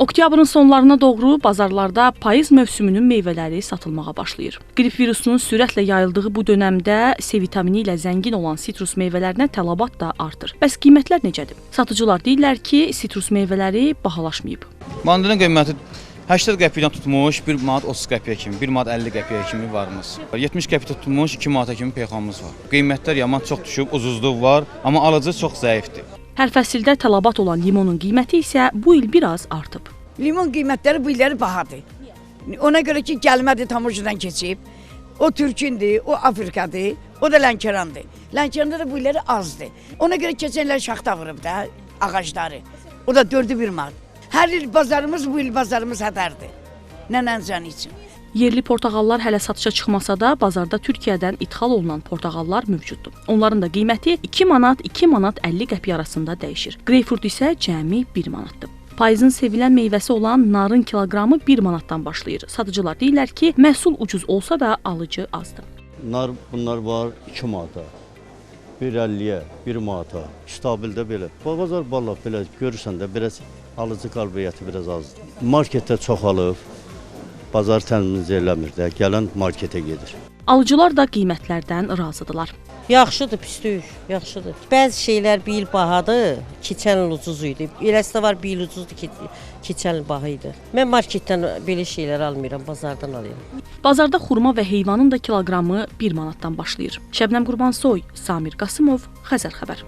Oktyabrın sonlarına doğru bazarlarda payız mövsümünün meyvələri satılmağa başlayır. Qrip virusunun sürətlə yayıldığı bu dönəmdə C vitamini ilə zəngin olan sitrus meyvələrinə tələbat da artır. Bəs qiymətlər necədir? Satıcılar deyirlər ki, sitrus meyvələri bahalaşmayıb. Mandalina qiyməti 80 qəpikdən tutmuş 1 manat 30 qəpiyə kimi, 1 manat 50 qəpiyə kimi varımız. 70 qəpik tutmuş 2 manata kimi peyxamız var. Qiymətlər yaman çox düşüb, ucuzluq var, amma alıcı çox zəifdir. Hər fəsildə tələbat olan limonun qiyməti isə bu il biraz artıb. Limon qiymətləri bu illəri bahadır. Ona görə ki, gəlmədi, tamurcudan keçib. O Türkündür, o Afrikadır, o da Lənkərandır. Lənkəranda da bu illəri azdır. Ona görə keçən illər şaxta vurub da ağacları. O da 4-ü 1 manat. Hər il bazarımız, bu il bazarımız hədərdir. Nənən canı üçün. Yerli portağallar hələ satışa çıxmasa da bazarda Türkiyədən idxal olunan portağallar mövcuddur. Onların da qiyməti 2 manat, 2 manat 50 qəpik arasında dəyişir. Greyfurt isə cəmi 1 manatdır. Payızın sevilən meyvəsi olan narın kiloqramı 1 manatdan başlayır. Satıcılar deyirlər ki, məhsul ucuz olsa da alıcı azdır. Nar bunlar var 2 manata, 1.50-yə, 1 manata. Stabildə belə. Bazar vallah belə görürsən də biraz alıcı qabiliyyəti biraz azdır. Marketdə çoxalıb. Bazar təmin eləmir də, gələn marketə gedir. Alıcılar da qiymətlərdən razıdırlar. Yaxşıdır, pis deyil, yaxşıdır. Bəzi şeylər bir il bahadır, keçən il ucuz idi. Eləsi də var, bir il ucuzdur, keçən il baha idi. Mən marketdən belə şeylər almıram, bazardan alıram. Bazarda xurma və heyvanın da kiloqramı 1 manatdan başlayır. Şəbnəm Qurbansoy, Samir Qasımov, Xəzər xəbər.